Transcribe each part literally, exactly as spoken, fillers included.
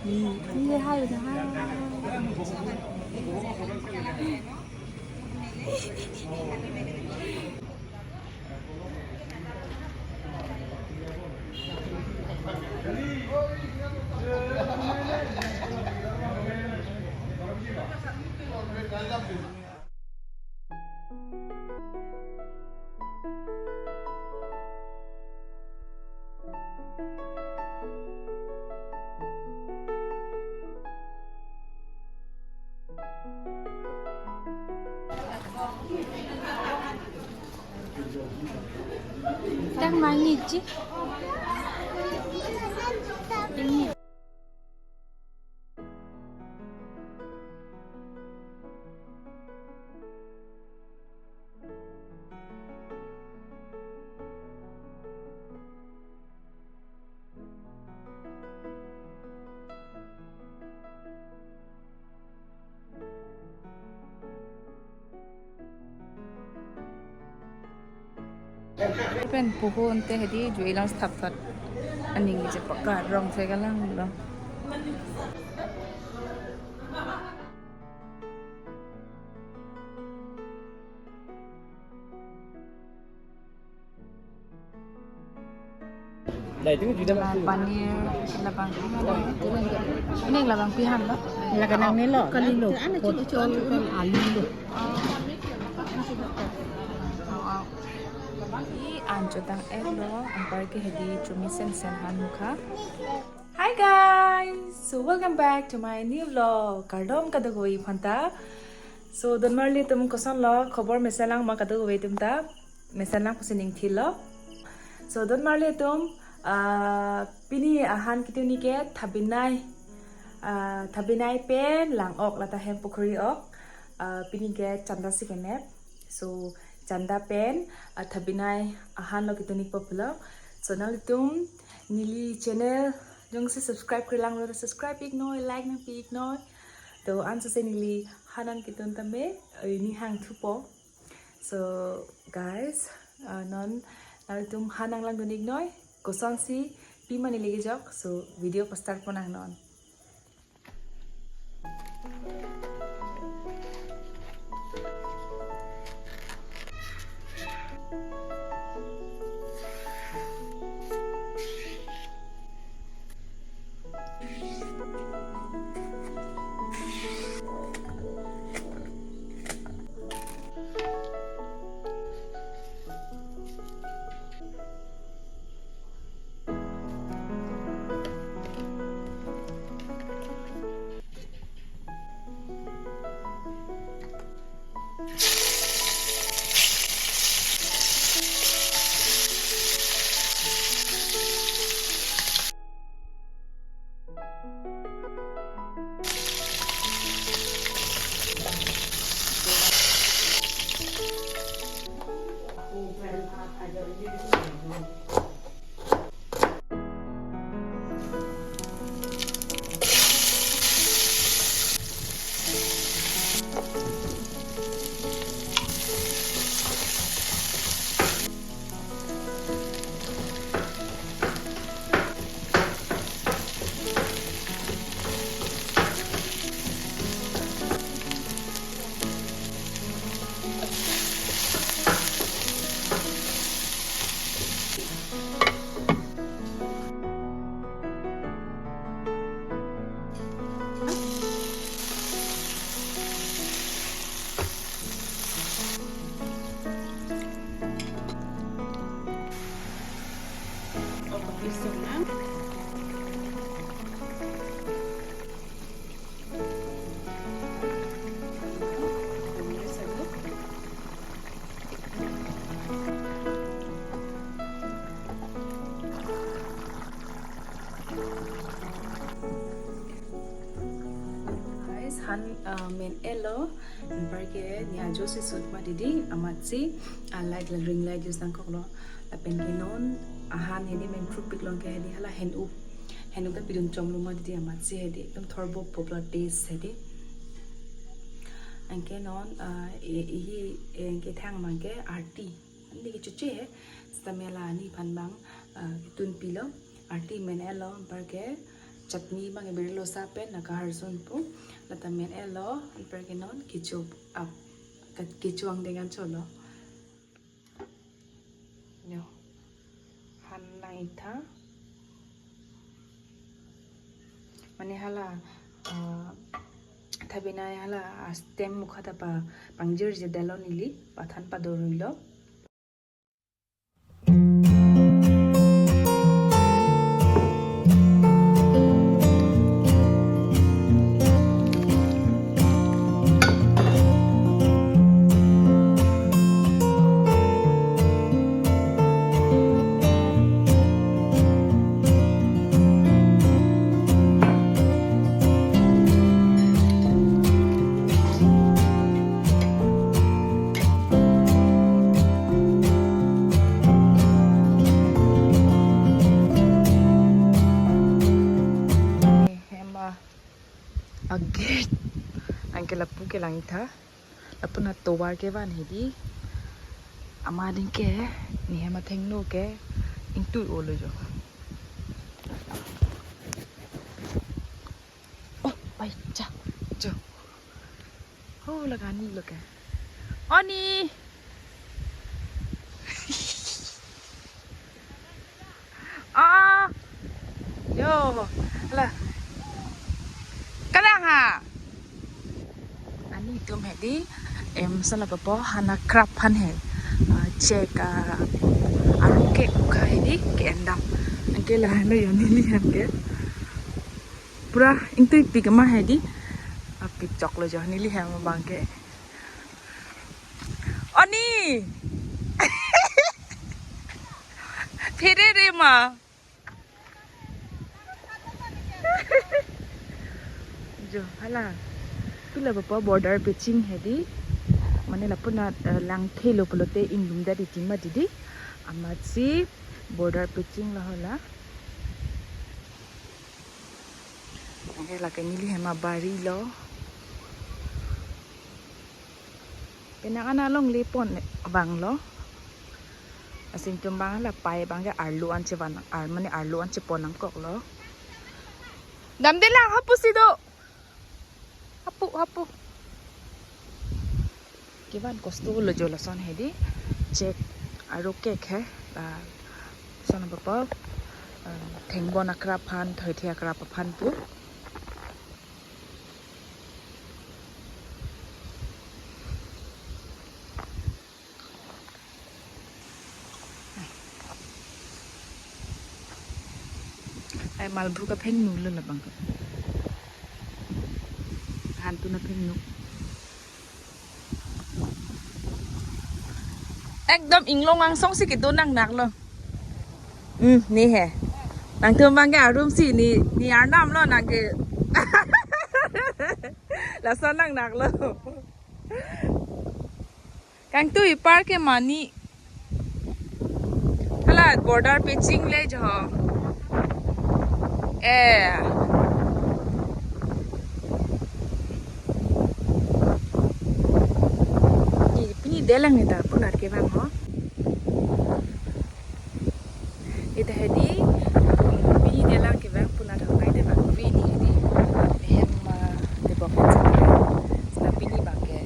Ini hai, ini hai. Tang mangi ji. Ini. Pen puhun te hedi jui lang stap thot. Aning je pakar rong the kalang lo. Dai, itu juga. La paneer, labang, ini labang pihan lo. La kanang ni lo. Kali lo. Anu, anu, anu, anu, alu lo. Oh, oh. An chotang et lo, anparke hedi chumi sen sen han mukha. Hi guys, so welcome back to my new vlog. Kardom kadokave aphanta. So don marli atum, koson lo, khobor mesen lang ma kadokave atum ta? Mesen lang pusi ning thilo. So don marli atum, ah, pini ahan ketuni ke thabinai, ah, thabinai pen lang ok, lata hem pukhuri ok. Ah, pini ke chanda si kenep. So chanda pen, ah, thabinai ahan lo ketuni po pulo. So nanglitum neli channel jongsi subscribe kre lang lo, subscribe ik noi, like nangpi ik noi. To ansose neli han an ketun tame, eh, neli hang thupo. So guys, ah, non nanglitum han nanglang dun ik noi, kosonsi pima neli kejok. So video pa start pon nang non. Guys, han, uh, men-et lo, anparke ne ajo si shoot ma didi, amatsi, uh, light la ring light use nangkoklo, lapen ke non, ahan hedi men fruit piklong ke hedi hala hen-up, hen-up ta pidun chomlo ma didi amatsi hedi, ekdom thorbo popular taste hedi. Anke non, uh, e, ihi, e, kethang abang ke arti. Ani kechoche he, stamela ani aphan abang, ah, ketunpilo, arti men-et lo, anparke Chutney abang iberi lo sa pen naka harsun pu. Lata men-e lo, anparke non kecho ap, kat kecho angdeng anchot lo. Yo. Han nang-ik tha. Mane hala, ah, thabinai hala, ah, stem mukha ta pa pangjirje detlo neli, pathan padorui lo. Hem a-gate. Anke lapu kelang-ik tha. Lapu na tovar kevan hedi. Amat anke ne hem athengno ke ingtui-o lo jo. Oh, bai cha. Jo. Oh, la kani lo ke. Oni. Ah. Yo. Hala. Kadang ha. Ani atum hedi. Em, sala papo hana krap han he. Ah, chek, ah, aru ke ukha hedi ke-endam. Anke lahenlo yo neli hem ke. Pura ingtuipik ma hedi. Apik chok lo jo neli hem abang ke. Oni! Pherere ma. Jo, hala. Pila bapa border peching hedi. Mane lapu na, eh, langthe lo pulote inglumdet itima didi. Amatsi border peching lo hala. Anke lake neli hem abari lo. Penang ana longle pon abang lo. Asin atum abang la pai abang ke arlo an chevan, ar mane arlo an chepon nangkok lo. Damde lang hapu si do. Hapu, hapu. Kevan kosto lo jo lason hedi. Chek aru kek he. Lason bapa, eh, thengbon akrap aphan, thoithe akrap aphan pu. Ai malbhu kaphengno lo labang. Hantun aphengno. Ekdom inglong angsong si kedo nangnak lo. Hmm, ne he. Nangtum abang ke arum si ne, ne arnam lo nang ke. Lason nangnak lo. Kangtui park ke mane. Hala border peching le jo. Eh. Ni pini delang ni ta punat kevang ho. Ita hedi, pini delang kevang punat hongkai de bang, pini hedi. Hem, ah, de bok. Sina pini bang ke.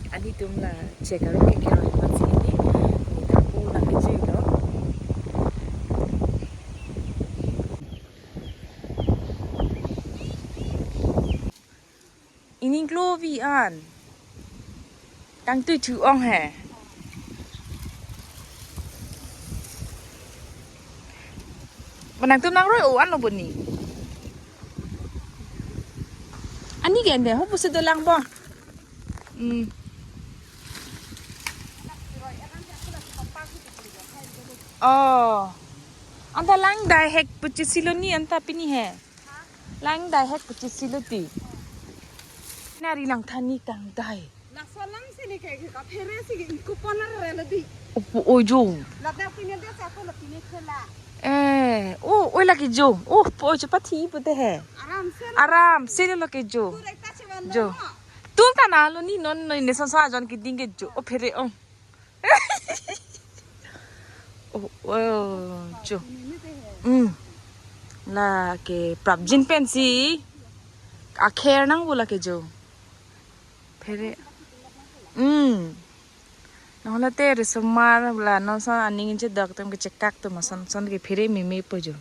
Ani atum la chek aru ke keroi amatsi hedi. Ni ta pu nang kejui lo. Ining klo vi an. Kangtui thu ong he. Manang tum nangroi-o an lo boni. Ani gen de, ho pusi dolang bo. Hmm. Oh. Anta lang dai hek pusi silo ni anta pini he. Lang dai hek pusi silo ti. Nari nangthan ni kangdai. Laso lang si ni ke, ke kaphere si ke ingkupon arre lo di. Opo ojo. Ladak pine dia sa ko lo pine khela. Eh, oh, oi lake jo. Oh, po ojo pathi pute he. Aram se lo. Aram se lo lake jo. Pura ita chevan lo. Jo. No. Tul ta na lo ni non no ne son sa jon keding ke jo. Oh, phere ong. Oh, oh, jo. Ini ni te he. Hmm. Lake prapjin pensi akher nangpo lake jo. Phere. Hmm. Nahole te risomar la non ason aning inche dok tem kechekak atum ason ason ke phere memepo jo.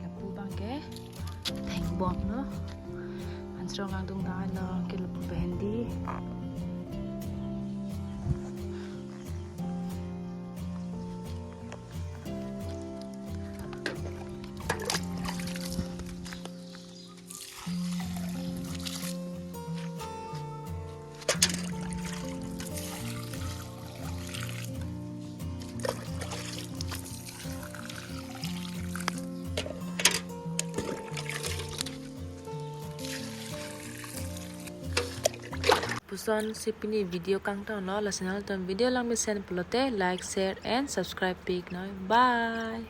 Lapu abang ke thengbong lo. Ansrong angdung dai lo ke lapu bhendi. Lapuson si pini video kangton lo, lasi nanglitum video langmesen pulote like, share and subscribe pik noi. Bye.